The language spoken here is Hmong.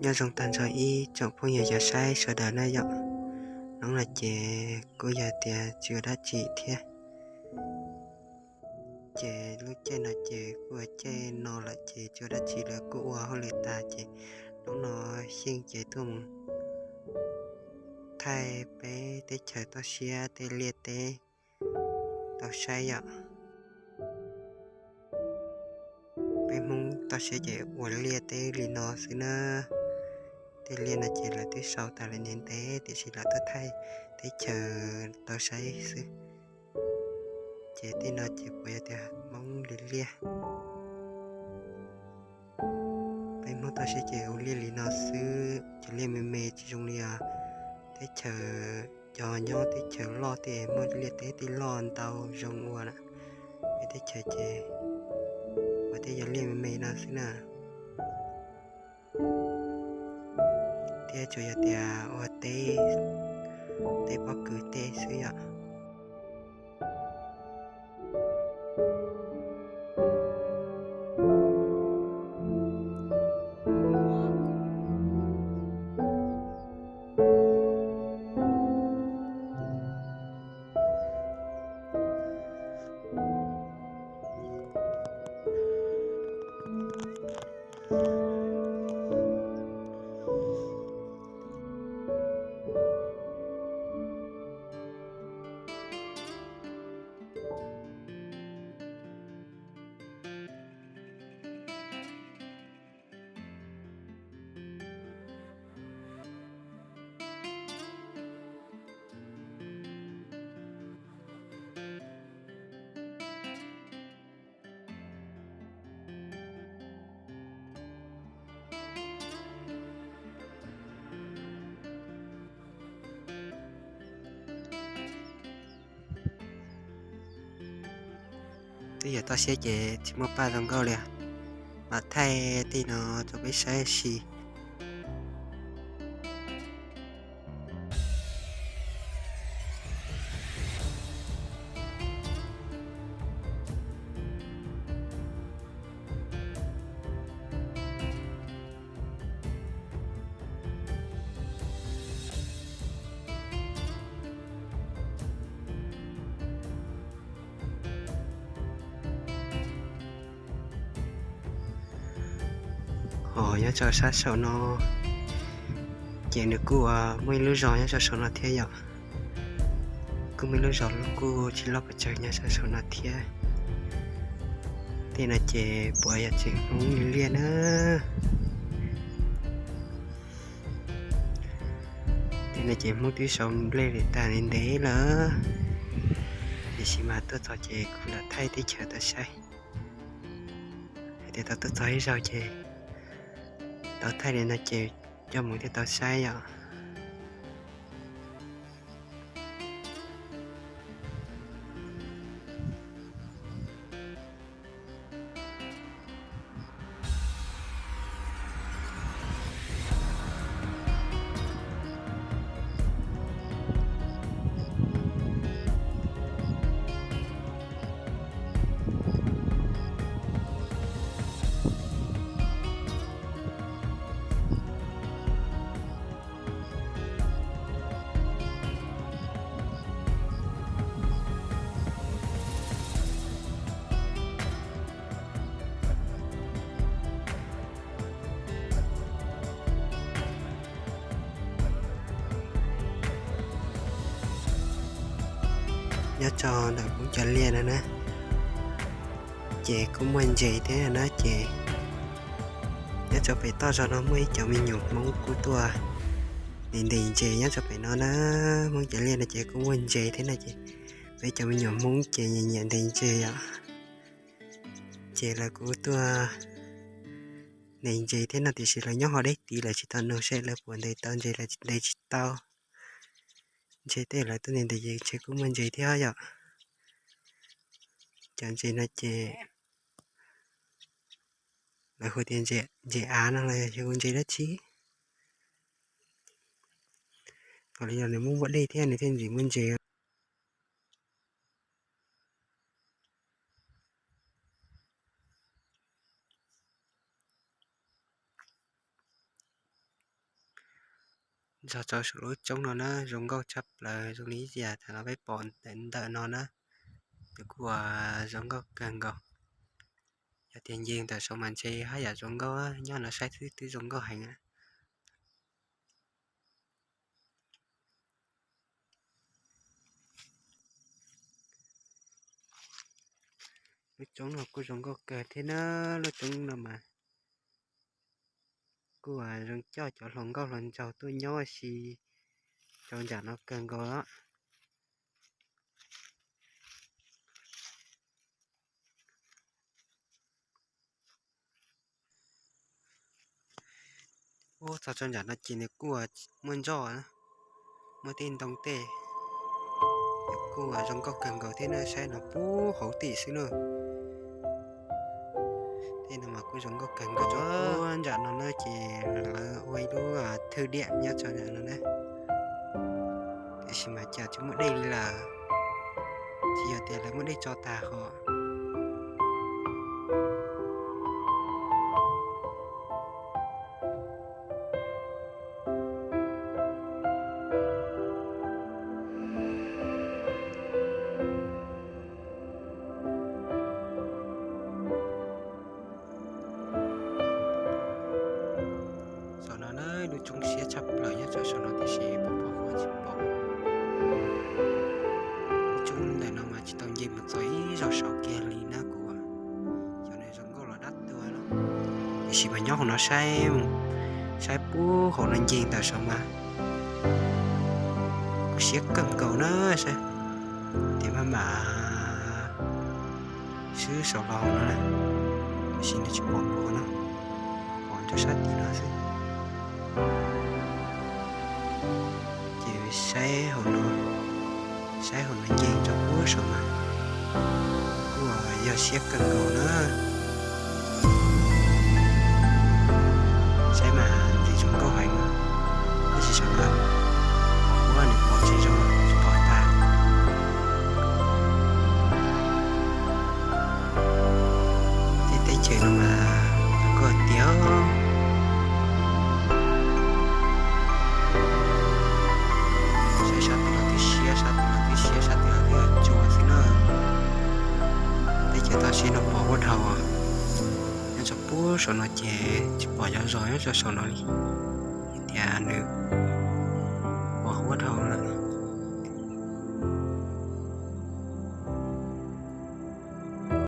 Nyob zoo tag nrho ib tsoom phooj ywg cov saib sawv daws na yom. Hnub no ces kuj yog tias tsis ua dab tsi thiab. Ces lub caij no ces kuj ua caij no lawm ces tsis ua dab tsi lawm kuj ua hauj lwm tag ces hnub no Xyeej ces tuaj mus thaij peb teb chaws toj siab tej liaj teb tau saib yom. Peb Hmoob toj siab ces ua liaj teb li no xwb na. Tej liaj no ces lawv twb sau tas lawm ntev ntev tiam sis lawv tuaj thaij teb chaws tau saib xwb. Ces tej no ces puas yog tias Hmoob li liaj. Peb Hmoob toj siab ces ua liaj li no xwb, cov liaj me me tsis zoo li os. Teb chaws cov nyob teb chaws loj tej muaj liaj teb tej loj ntau zoo ua na. Peb teb chaws ces ua tej yog liaj me me no xwb na. Thiab tsuas yog tias ua teb, teb pob kws teb xwb yom. Twb yog toj siab ces tsis muaj paj zoo nkauj li, mam thaij tej no rau peb saib si. Ho nyob rau sab saum no ces nws kuj muaj ib lub zos nyob rau saum no thiab yom. Kuj muaj ib lub zos los kuj tsis loj pes tsawg nyob rau saum no thiab. Tej no ces puas yog tseem Hmoob li liaj na. Tej no ces Hmoob twb sau nplej li tag ntev lawm, tiam sis mas tuaj txog ces kuv lam thaij teb chaws tau saib. Hais tias tau tuaj txog ib zaug ces tau thaij li no ces coj mus thiaj tau saib yom. Nyob rau ntawm Hmoob cov liaj no na, ces kuj muaj ntses thiab na. Ces nyob rau pem toj zog no muaj ib cov me nyuam Hmoob kuj tuaj ntes ntes ntses nyob rau pem no na. Hmoob cov liaj no ces kuj muaj ntses thiab no ces peb cov me nyuam Hmoob ces nyiam nyiam ntes ntses yom. Ces lawv kuj tuaj ntes ntses thiab no tiam sis lawv nyob hauv deb tid lawv tsis tau nug seb lawv puas ntes tau ntses los ntes tsis tau. Ntshe tej lawv tuaj ntes ntes ces ntshe kuj muaj ntses thiab yom. Cov ntses no ces lawv hu tias ntses av no los yog hu ntses dab tsi. Kom li yog nws muaj npua dej thiab nws thiaj ntxim muaj ntses. Txog rau saum lub roob no na, zoo nkauj tshaj plaws zoo li ib yam thaum no peb pom ntawm no na. Nws kuj zoo nkauj kawg nkaus. Yog tias nce ntawm saum mas ntshe haj yam zoo nkauj, nyob no saib xwb twb zoo nkauj heev. Lub roob no kuj zoo nkauj kawg thiab na, lub roob no mas kuj zoo coj cov hluas nkauj hluas nraug tuaj nyob si rau nram no kawg nkaus os. Ub, txog rau nram no ces nws kuj muaj nroj, muaj tej ntoo tej, kuj zoo nkauj kawg nkaus thiab na, saib no puag hauv tim xwb na. Tej no mas kuj zoo nkauj kawg nkaus. Nram no na ces lawv ua ib lub thwj diam nyob rau nram no na, tiam sis mas cas tsis muaj dej li lawm, tsis yog tias lawv muab dej tso tag ho. Saum no na, lub roob siab tshaj plaws nyob rau saum no tiam sis pom pom kuj tsis pom. Lub roob ntawm no mas tsis tau nce mus txog ib zaug saud kiag li na kuv, xyov nws zoo nkauj los dab tuag no. Tiam sis mas nyob hauv no saib, saib puag hauv no nce ntawm saud mas siab kawg nkaus na, saib tias maj mam swb saud los no na, tiam sis nws tsis pom npaum no, pom rau sab tim no xwb. Ces saib hauv no, saib hauv no nce rau puag saud mas kuj yog siab kawg nkaus na. Saib mas ntxim zoo nkauj heev, tab sis saum no kuj nws pom tsis zoo, tsis pom tag. Tej teb chaws no mas zoo nkauj tiag. Saib sab tim no twb siab, sab tim no twb siab, sab tim no twb yog tsuas xwb na. Teb chaws toj siab no pom huab dhau, nyob rau puag saum no ces tsis pom cov zos nyob rau saum no li, tias nws